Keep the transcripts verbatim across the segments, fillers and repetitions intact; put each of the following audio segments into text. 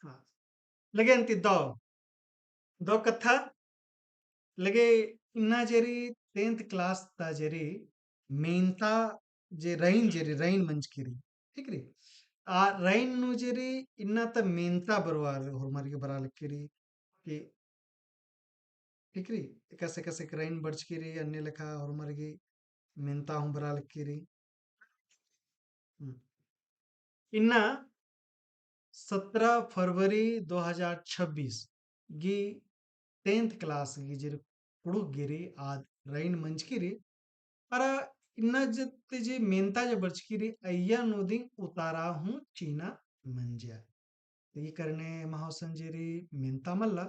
हाँ। लगे अन्ती दौ, दौ कत्था लगे इन्ना जे रई tenth class ता जे रई मेन्ता जे रईन जे रई, रईन मंजकी रई, ठीक रई। आ रईन नू जे रई इन्ना ता मेन्ता बरवार होरमर गे बरआ लगी रई कि ठीक रई, एकासे एकासे रईन बरचकी रई, अन्ने लेखा होरमर गे मेन्ता हूँ बरआ लगी रई। हम्म। इन्ना सत्रह फरवरी दो हजार छब्बीस गी tenth class गी जे रई कुँड़ुख़ गे रई आद रईन मंजकी रई। अरा इन्ना जे ती जे मेन्ता जे बरचकी रई अइय्या नू दिम उतारा हूँ चिअना मंजा। ई करने एमा होसन जे रई मेन्ता मल्ला,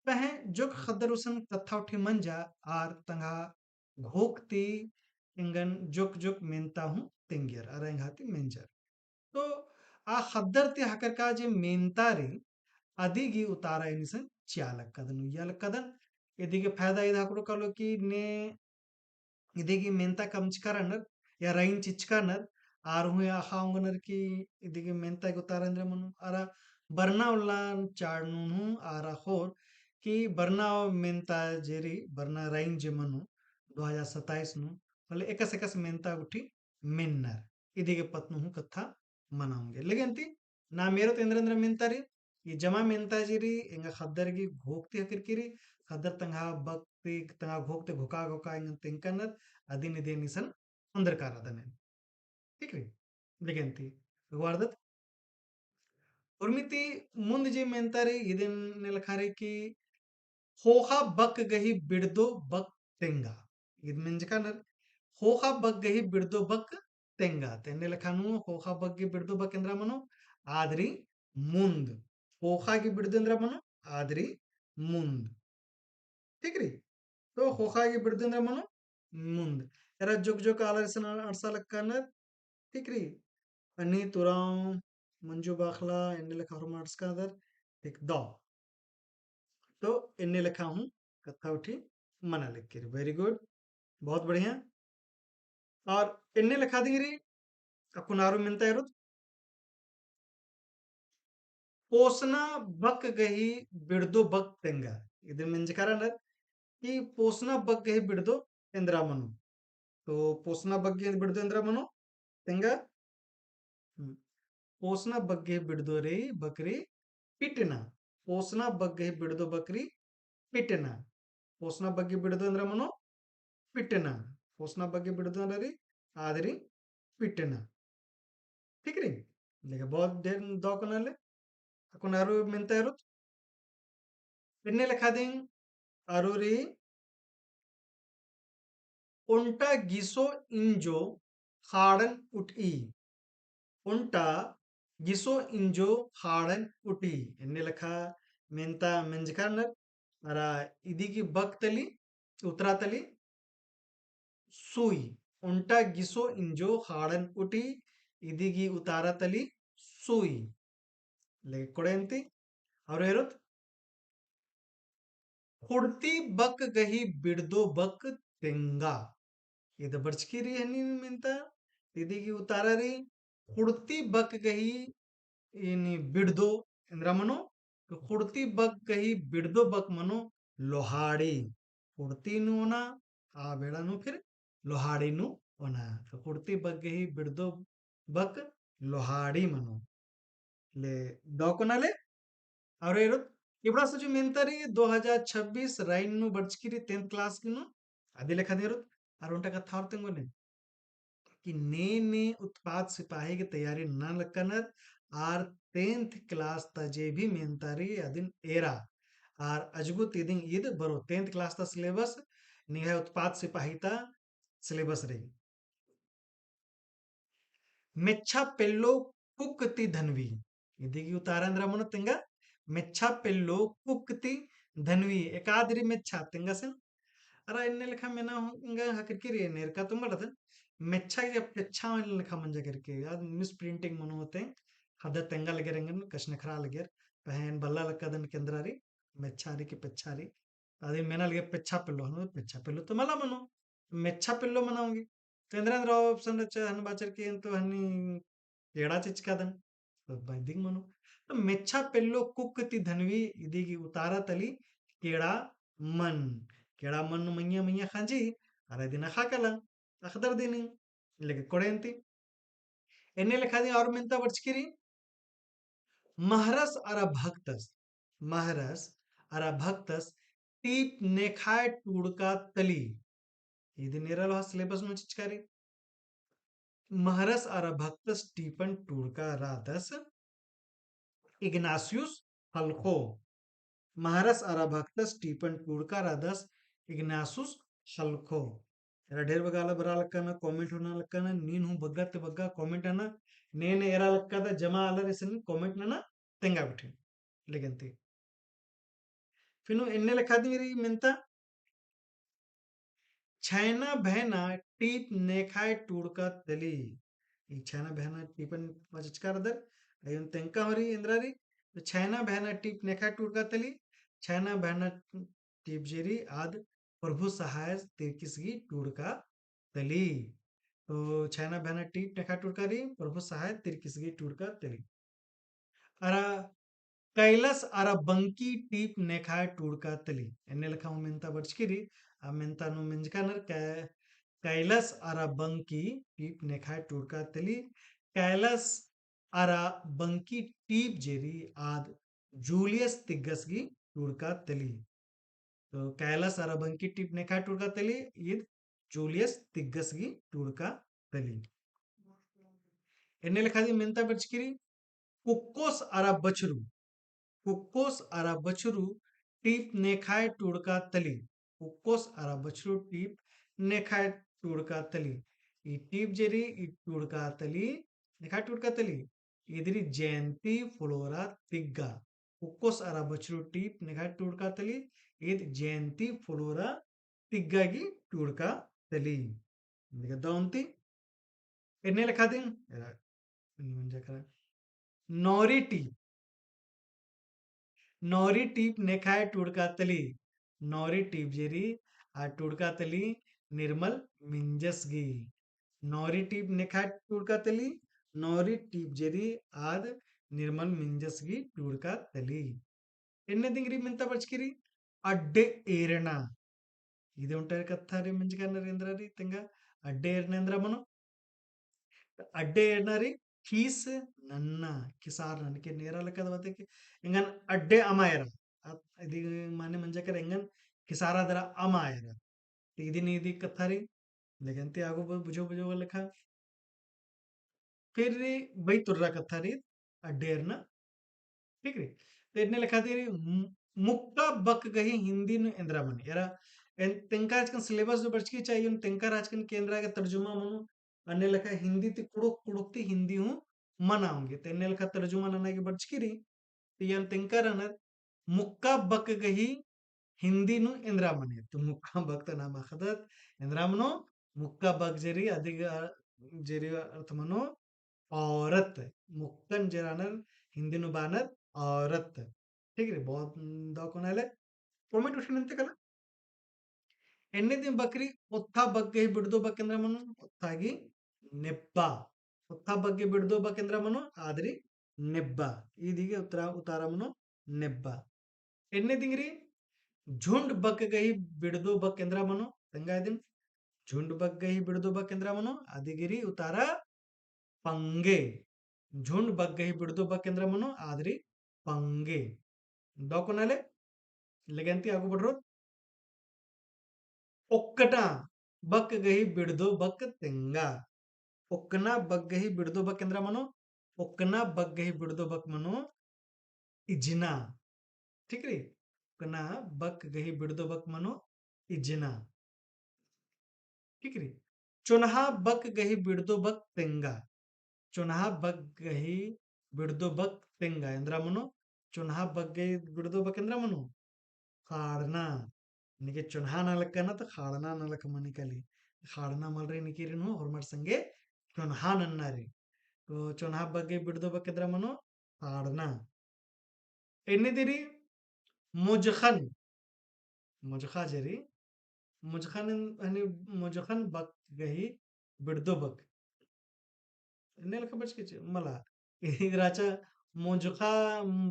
पहें जोक ख़द्दर गुसन कत्था उठी मंजा आर तंगआ घोख ती एंगन जोक जोक मेन्ता हूँ तेंगियर अरा एंगहा ती मेंजर। तो आ ख़द्दर ती ख़क्खरका जे मेन्ता रई अदी गी उतारा एन इसन चिआ लक्कदन, उइया लक्कदन। इदी गी फायदा इद ख़क्खरो कालो कि ने इदी गी मेन्ता कमचका रअनर या रईन चिचका रअनर, आर हूँ अख़आ ओंगनर कि इदी गी मेन्ता गी उतारा एन्दरा मनो। अरा बरना उल्ला चाड़ नून हूँ आर अख़ोर कि बरना मेन्ता जे रई, बरना रईन जे मनो दो हजार सताइस नू, होले एकासे एकासे मेन्ता गुट्ठी मेन्नर। इदी गे पत्त नू हूँ कत्था मना ओंगे। लगे अन्ती नाम एरोत एन्दरा एन्दरा मेन्ता रई, ई जमा मेन्ता जे रई एंगा ख़द्दर गी घोख ती ख़क्खरकी रई, ख़द्दर तंगआ बक ती, तंगआ घोख ती घोखा घोखा एंगन तेंगकनर, अदिन इदी एन इसन ओन्दरका रअदन। ठीक रई? लगे अन्ती अगवारदत। उर्मी ती मुन्द जे मेन्ता रई इदिन एन्ने लेखा रई कि ख़ोख़ा बक गही बिड़दो बक तेंगा। इद मेंजका रअनर, ख़ोख़ा बक गही बिड़दो बक तेंगा। ते एन्ने लेखा नू ख़ोख़ा बक गही बिड़दो बक एन्दरा मनो, आद रई मुन्द। ख़ोख़ा गही बिड़दो एन्दरा मनो, आद रई मुन्द। ठीक रई? तो ख़ोख़ा गही बिड़दो एन्दरा मनो, मुन्द। एरा जोक जोक आलर इसन अंड़सा लक्कनर, ठीक रई? अनित उराँव, मंजू बाखला, एन्ने लेखा होरमर अंड़सका रअदर, ठीक दौ। तो एन्ने लेखा हूँ कत्था उठी मना लगी रई। Very good, बहुत बढ़िया। और एन्ने लेखा दिम रई, अक्कुन आरो मेन्ता एरोत, पोसना बक गही बिड़दो बक तेंगा। इदिन मेंजका रअनर कि पोसना बक गही बिड़दो एन्दरा मनो। तो पोसना बक गही बिड़दो एन्दरा मनो तेंगा। हम्म। पोसना बक गही बिड़दो रई बक रई पिटना। पोसना बक गही बिड़दो बक रई पिटना। पोसना बक गही बिड़दो एन्दरा मनो पिटना। पोसना बक गही बिड़दो एन्दरा रई, आद रई पिटना। ठीक रई? लेकिन बहुत ढेर दौ कोना ले। अक्कुन आरो मेन्ता एरोत। एन्ने लेखा दिम आरो रई, ओन्टा गिसो इंजो ख़ाड़न उटई। ओन्टा गिसो इंजो ख़ाड़न उटई। एन्ने लेखा मेन्ता मेंजका रअनर, अरा इदी गही बक तली, उतारा तली, सुई। ओन्टा गिसो इंजो ख़ाड़न उटई, इदी गही उतारा तली सुई। लेकिन कोड़े अन्ती, और एरोत, खुड़ती बक गही बिड़दो बक तेंगा। इद बरचकी रई हनी मेन्ता, इदी गही उतारा रई, खुड़ती बक गही इन्नी बिड़दो एन्दरा मनो, तो खुड़ती बक गही बिड़दो बक मनो लोहाड़ी। खुड़ती नू ओना, आ बेड़ा नू फिर लोहाड़ी नू ओना। तो खुड़ती बक गही बिड़दो बक लोहाड़ी मनो। ले दौ कोना ले, और एरोत, इबड़ा से जो मेन्ता रई दो हजार छब्बीस रईन नू बरचकी रई tenth class की नू, अदी लेखा दिम एरोत, और ओन्टा कत्था और तेंगोन ले। कि ने ने उत्पाद सिपाही की तैयारी नना लक्कनर, आर tenth class ता जे भी मेन्ता रई अदिन एरा, आर अजगुत इदिन ईद बरो tenth class ता syllabus, निंग्है उत्पाद सिपाही ता syllabus रई। मेच्छा पेल्लो कुक्क ती धनवी। इदी गही उतारा एन्दरा मनो तेंगा, मेच्छा पेल्लो कुक्क ती धनवी, एकाद रई मेच्छा तेंगा सेन। अरा एन्ने लेखा मेना हूँ एंगा ख़क्खरकी रई, एन्ने लेखा तुम बड़ा तन, मेच्छा के पेच्छा लेखा मंजा करके, याद misprinting मनो होते, ख़द्दर तेंगा लगे रंगन, कछनखरआ लगे, पहें बल्ला लक्कदन कि एन्दरा रई, मेच्छा रई कि पेच्छा रई, अदिन मेना लगे पेच्छा पेल्लो, हनो पेच्छा पेल्लो तो मला मनो, मेच्छा पेल्लो मना ओंगी। तो एन्दरा एन्दरा option रहचा, हन बाचर की, तो हनी एड़ा चिचकादन। तो बदिंग मनो। तो मेच्छा पेल्लो कुक्क ती धनवी इदी गही उतारा तली केड़ा मन। केड़ा मन नू मइय्याँ मइय्याँ खांजी, अरा इदिन अख़ा काला, अख़दर दिनी, लेके कोड़ेन्ती। एन्ने लेखा दी और मेन्ता बरचकी रई, महरस अरा भक्तस, महरस अरा भक्तस टीप नेखाय टूड़का तली। इदिन एरा लोहा syllabus नू चिचका रई। महरस अरा भक्तस टीपन टूड़का रअदस इग्नासियुस हलखो। महरस अरा भक्तस टीपन टूड़का रअदस इग्नासियुस हलखो। एरा ढेर बग्गे आलर बरआ लक्कन, comment हूँ नना लक्कन, नीन हूँ बग्गे ती बग्गे comment नना, ने ने एरा लक्कदर जमा आलर इसन comment नना तेंगा बेठे। लेकिन ती फिनु एन्ने लेखा दिम रई मेन्ता, छैना भैना टीप नेखाय टूड़का तली। ई छैना भैना टीपन चिचका रअदर, अयुन तेंका हूँ रई एन्द्रा रई। तो छैना भैना टीप नेखाय टूड़का तली, छैना भैना टीप जे रई आद प्रभु सहाय तिरकिस गही टूड़का तली। तो छैना भैना टीप नेखाय टूड़का रई, प्रभु सहाय तिरकिस गही टूड़का तली। अरा कैलस अरा बंकी टीप नेखाय टूड़का तली। एन्ने लेखा हूँ मेन्ता बरचकी रई, आ मेन्ता नू मेंजका नर कै-, कैलस अरा बंकी टीप नेखाय टूड़का तली। कैलस अरा बंकी टीप जे रई आद जूलियस तिग्गस गही टूड़का तली। तो कैलस अरा बंकी टीप नेखाय टूड़का तली, ईद जूलियस तिग्गस गही टूड़का तली। एन्ने लेखा दी मेन्ता बरचकी रई, कुक्कोस अरा बछरू, कुक्कोस अरा बछरू टीप नेखाय टूड़का तली, कुक्कोस अरा बछरू टीप नेखाय टूड़का तली। ई टीप जे रई, ई टूड़का तली, नेखाय टूड़का तली, ईद रई जयंती फ्लोरा तिग्गा। कुक्कोस अरा बछरू टीप नेखाय टूड़का तली, ईद जयंती फ्लोरा तिग्गा गही टूड़का तली। देखा दौंती। एन्ने लेखा दिम, एरा, एन्ने मंजा करा। नौरी टीप। नौरी टीप नेखाय टूड़का तली। नौरी टीप जे रई, आ टूड़का तली निर्मल मिंजस गही। नौरी टीप नेखाय टूड़का तली, नौरी टीप जे रई आद निर्मल मिंजस गही टूड़का तली। एन्ने दिम रई मेन्ता बरचकी रई, अड्डे एरना। इदे ओन्टा कत्था रई मेंजका नर एन्द्रा रई तेंगा, अड्डे एरना एन्द्रा मनो। अड्डे एरना रई खीस नन्ना, खिसारना, निके एरा लक्कदर बाते कि एंगन अड्डे अमा एरा। अ, इदी माने मंजा केरा एंगन खिसारदरा अमा एरा। तो इदिन इदी कत्था रई, लेकिन ती आगो ब-, बुझो बुझो लेखा। फिर रई बई तुर्रा कत्था रई अड्डे एरना। ठीक रई। तो एन्ने लेखा ती रई मु-, मुक्का बक गही हिन्दी नू एन्द्रा मनी। एरा एन तेंका रहचकन syllabus जो बरचकी चाहिए, एन तेंका रहचकन कि एन्द्रा गे तर्जुमा मनो, अन्ने लेखा हिन्दी ती कुँड़ुख़, कुँड़ुख़ ती हिन्दी हूँ मना ओंगी। तो एन्ने लेखा तर्जुमा नना गे बरचकी रई। तो एन तेंका रहनर मुक्का बक गही हिन्दी नू एन्द्रा मनी। तो मुक्का बक तो नाम अख़दत, एन्द्रा मनो, मुक्का बक जे रई, अदिगे, अ, जे रई अर्थ मनो औरत। मुक्कन जे रअनर हिन्दी नू बअनर औरत। ठीक रई, बहुत दव कोना ले comment उठे नन्ते कला। एन्ने दिम बक रई ओत्था बक गही बिड़दो बक एन्द्रा मनो, ओत्था गही नेब्बा। ओत्था बक गही बिड़दो बक एन्द्रा मनो, आद रई नेब्बा। इदी गही उत्तरा, उतारा मनो नेब्बा। एन्ने दिम रई झुंड बक गही बिड़दो बक एन्द्रा मनो, तेंगा इदिन। झुंड बक गही बिड़दो बक एन्द्रा मनो, अदिगे रई उतारा पंगे। झुंड बक गही बिड़दो बक एन्द्रा मनो, आद रई पंगे। दव कोना ले, लेकिन ती आगो बढ़रोत। ओक्कना बक गही बिड़दो बक तेंगा। ओक्कना बक गही बिड़दो बक एन्द्रा मनो, ओक्कना बक गही बिड़दो बक मनो इजना। ठीक रई? ओक्कना बक गही बिड़दो बक मनो इजना। ठीक रई? चोन्हा बक गही बिड़दो बक तेंगा। चोन्हा बक गही बिड़दो बक तेंगा। एन्द्रा मनो? चोन्हा बक गही बिड़दो बक एन्द्रा मनो? ख़ाड़ना। निके चोन्हा नलख ना तो ख़ाड़ना नलख मनी काली। ख़ाड़ना मल रई निके रई नू, होरमर संगे चोन्हा नन्ना रई। तो चोन्हा बक गही बिड़दो बक एन्द्रा मनो? ख़ाड़ना। एन्ने दिम रई मोजख़न। मोजख़ा जे रई, मोजख़न हनी मोजख़न बक गही बिड़दो बक। एन्ने लेखा बरचकी ची, मला। इदरा चा मोंजखा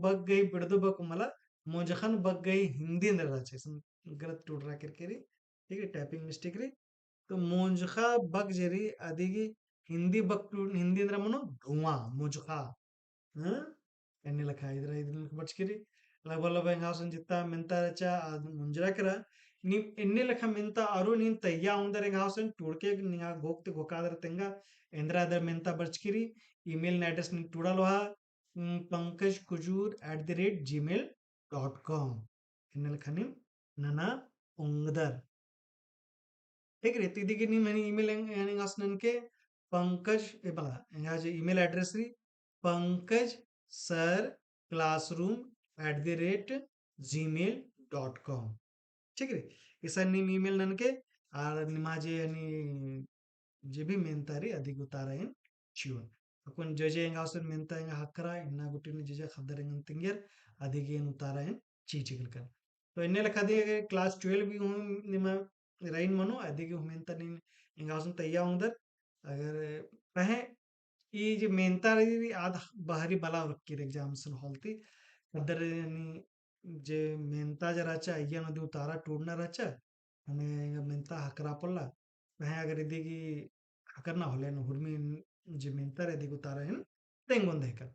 बक गही बिड़दो बक मला, मोंजखन बक गही हिंदी एन्दरा रहचा, इसन गलत टूड़रा केरकी रई, ठीक है, typing mistake रई। तो मोंजखा बक जे रई, अदिगी हिंदी बक टूड़, हिंदी एन्दरा मनो धुआं, मोंजखा। हाँ? एन्ने लेखा इदरा इदिन बरचकी रई। लगभग लगभग एंगा गुसन जित्ता मेन्ता रहचा, आद मुंजरा केरा। नीम एन्ने लेखा मेन्ता अरु नीम तैया ओंगदर एंगा गुसन टूड़के निंगा घोख ती घोखादर तेंगा, एन्दरा एन्दरा मेन्ता बरचकी रई, email address नीम टूड़ा लोहा, उम, पंकज कुजूर at the rate gmail dot com। एन्ने लेखा नीम नना ओंगदर। ठीक रई, तो इदिगी नीम एन email एंग-, एंगा गुसन ननके पंकज, ए बला, एंगा जे email address रई, पंकज सर classroom at the rate gmail dot com। ठीक रई, इसन नीम email ननके, आर निमा जे यानी जे भी मेन्ता रई, अदिगी उतारा एन चिओन। अक्कुन जे जे एंगा गुसन मेन्ता एंगा ख़क्खरा, इन्ना गूटी नी जे जे ख़द्दर एंगन तिंगियर, अदिगी एन उतारा एन चिचिकलकन। तो एन्ने लेखा अदिगे class twelve भी हूँ निमा रइन मनो, अदिगे हूँ मेन्ता नीन एंगा गुसन तैया ओंगदर। अगर पहें ई जे मेन्ता रई आद बहरी बला रखी रई examination hall ती, ख़द्दर नी जे मेन्ता जे रहचा, अइय्या नू अदी उतारा टूड़ना रहचा, हमें एंगा मेन्ता ख़क्खरा पोल्ला, पहें अगर इदिगी ख़क्खरना होले न हुरमी जे मेन्ता रई अदिगी उतारा एन तेंगोन देहकन।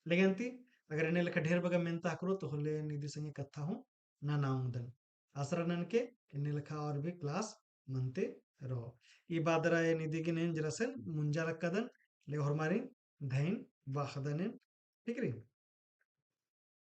लेकिन ती अगर एन्ने लेखा ढेर बग्गे मेन्ता ख़क्खरो तो होले निदी संगे कत्था हूँ नना ओंगदन। आसरा ननके एन्ने लेखा और भी class मनते रओ। ई बादरा ए निदी गे नीन जरासन मुंजा लक्कादन, ले होरमारिन धइन बअदन एन, ठीक रई?